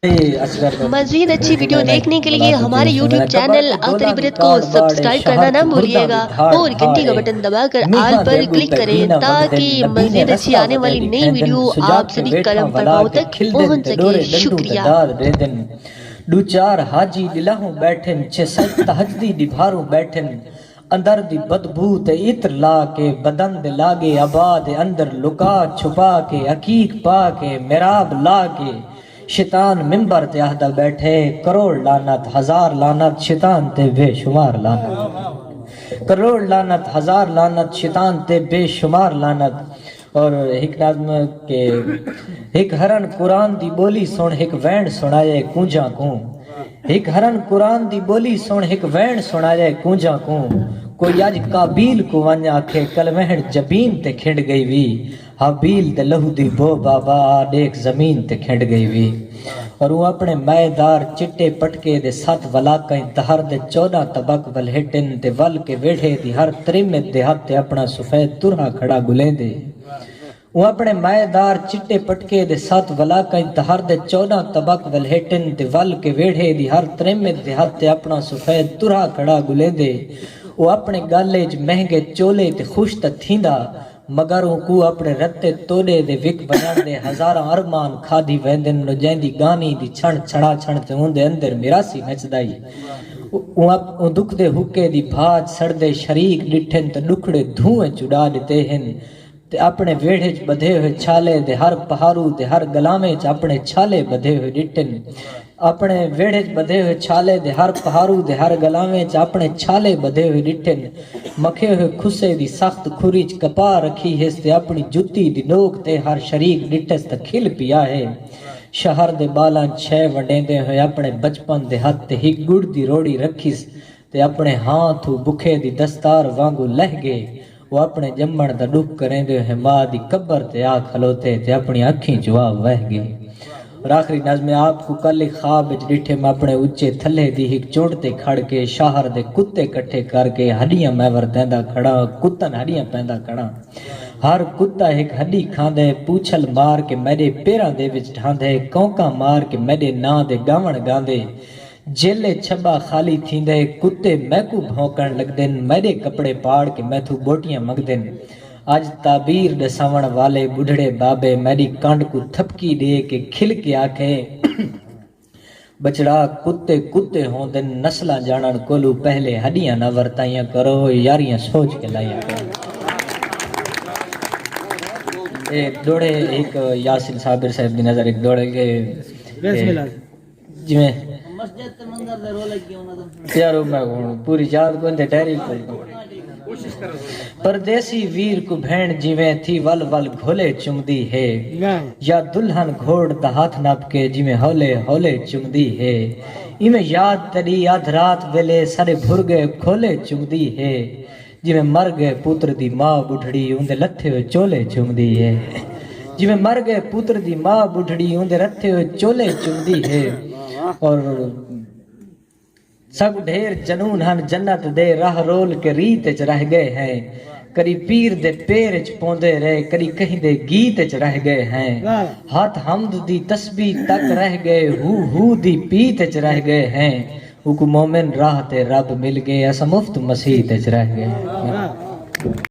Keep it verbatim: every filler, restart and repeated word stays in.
مزید اچھی ویڈیو دیکھنے کے لیے ہمارے یوٹیوب چینل اختر عبرت کو سبسکرائب کرنا نہ بھولیے گا اور گھنٹی کا بٹن دبا کر آل پر کلک کریں تاکہ مزید اچھی آنے والی نئی ویڈیو آپ سبھی قلم پر پاؤں تک پہنچ سکے۔ شکریہ۔ ݙو چار حاجی ݙلاہوں ٻیٹھن، چھ ست تہجدی ݙبھاروں ٻیٹھن، اندر دی بدبو تے عطر لا کے، بدن دے لاڳے عبا دے اندر لکا چھپا کے، عقیق پا کے، محراب لا کے، شیطان ممبر تے آہدا ٻیٹھے، کروڑ لعنت، ہزار لعنت، شیطان تے بے شمار لعنت۔ کروڑ لعنت، ہزار لعنت، شیطان تے بے شمار لعنت۔ اور ہک نظم کہ ہک ہرن قرآن دی ٻولی سݨ، ہک ویݨ سݨائے کونجاں کوں۔ ہک ہرن قرآن دی ٻولی سݨ، ہک ویݨ سݨائے کونجاں کوں۔ کوئی اڄ قابیل کوں ونڄ آکھے، کل وہݨ جبین تے کھنڈ ڳئی وی۔ ہابیل دے لہو دی بو بابا، آ ݙیکھ زمین تے کھنڈ ڳئی وی۔ اور اوں اپݨے مائے دار چٹے پٹکے دے ست ولاکئیں دہر دے چوݙاں طبق ولھیٹن تے ول کے ویڑھے دی ہر تریمت دے ہتھ تے اپݨا سفید ترھا کھڑا ڳلیندے۔ اوں اپݨے مائے دار چٹے پٹکے دے ست ولاکئیں دہر دے چوݙاں طبق ولھیٹن تے ول کے ویڑھے دی ہر تریمت دے ہتھ تے اپݨا سفید ترھا کھڑا ڳلیندے۔ او اپݨے ڳل اچ مہنگے چولے تے خوش تاں تھیندا، مگر اونکوں اپݨے رتے توݙے دے وک ونڄݨ دے ہزاراں ارمان کھادھی ویندن۔ او جیندی ڳانی دی چھݨ چھݨا چھݨ تے اوندے اندر میراثی نچدا ای۔ اوں اپ اوں دکھ دے حقے دی بھاڄ سڑدے شریک ݙٹھن تے ݙکھڑے دھوئیں چ اݙا ݙتے ہن۔ تے اپݨے ویڑھے اچ ٻدھے ہوئے چھالے دے ہر پہارو دے ہر ڳلاویں اچ اپݨے چھالے ٻدھے ہوئے ݙٹھن۔ اپݨے ویڑھے اچ ٻدھے ہوئے چھالے دے ہر پہارو دے ہر ڳلاویں اچ اپݨے چھالے ٻدھے ہوئے ݙٹھن۔ مکھے ہوئے کھسے دی سخت کھری اچ کپا رکھی ہس تے اپݨی جتی دی نوک تے ہر شریک ݙٹھس تاں کھل پیا ہے۔ شہر دے ٻالاں اچ شئے ونڈیندے ہوئے اپݨے بچپن دے ہتھ تے ہک ڳڑ دی روڑی رکھیس۔ تے اپݨے ہاں تھو بکھے دی دستار وانگوں لہہ ڳئے۔ او اپݨے ڄمݨ دا ݙکھ کریندے ہوئے ماء دی قبر تے آ کھلوتے تے اپݨیاں اکھیں چوں آہ وہہ ڳئے۔ اور آخری نظم ہے، آپ کوں کل ہک خواب اچ ݙٹھم اپݨے اچے تھلھے دی ہک چنڈ تے کھڑ کے شہر دے کتے کٹھے کر کے ہݙیاں میں وردیندا کھڑاں، کتن ہݙیاں پیندا کھڑاں۔ ہر کتا ہک ہݙی کھاندے، پوچھل مار کے میݙے پیراں دے وچ ڈھاندے، کونکاں مار کے میݙے ناں دے ڳاوݨ ڳاندے۔ جیلے چھٻا خالی تھیندے، کتے میکوں بھونکݨ لڳدن، میݙے کپڑے پاڑ کے میتھوں ٻوٹیاں منگدن۔ اڄ تعبیر ݙساوݨ والے ٻڈھڑے بابے میݙی کنڈ کوں تھپکی ݙے کے کھل کے آکھے، ٻچڑا کتے کتے ہوندن، نسلاں ڄاݨݨ کولوں پہلے ہݙیاں نہ ورتائیاں کرو، یاریاں سوچ کے لائیاں کرو۔ اے ݙوہڑے ہک یاسین صابر صاحب دی نظر ہک ݙوہڑے کے جیویں یار میں ہݨ پوری یاد کوئی تے ڈائری کوئی۔ پردیسی ویر کوں بھیݨ جیویں تھی ول ول گھولے چمدی ہے، یا دلہن گھوڑ دا ہتھ نپ کے جیویں ہولے ہولے چمدی ہے، ایویں یاد تیݙی ادھ رات ویلے ساݙے بھرڳے کھولے چمدی ہے۔ جیویں مر ڳئے پتر دی ماء ٻڈھڑی اوندے لتھے ہوئے چولے چمدی ہے۔ جیویں مر ڳئے پتر دی ماء ٻڈھڑی اوندے لتھے ہوئے چولے چمدی ہے۔ اور ساکوں ڈھیر جنون ہن جنت دے، راہ رول کے ریت اچ رہ ڳئے ہیں۔ کݙی پیر دے پیر اچ پوندے رہے، کݙی کہیں دے گیت اچ رہ ڳئے ہیں۔ ہتھ حمد دی تسبیح تک رہ ڳئے، ہو ہو دی پیت اچ رہ ڳئے ہیں۔ اوکوں مومن راہ تے رب مل ڳئے، اساں مفت مسیت اچ رہ ڳئے۔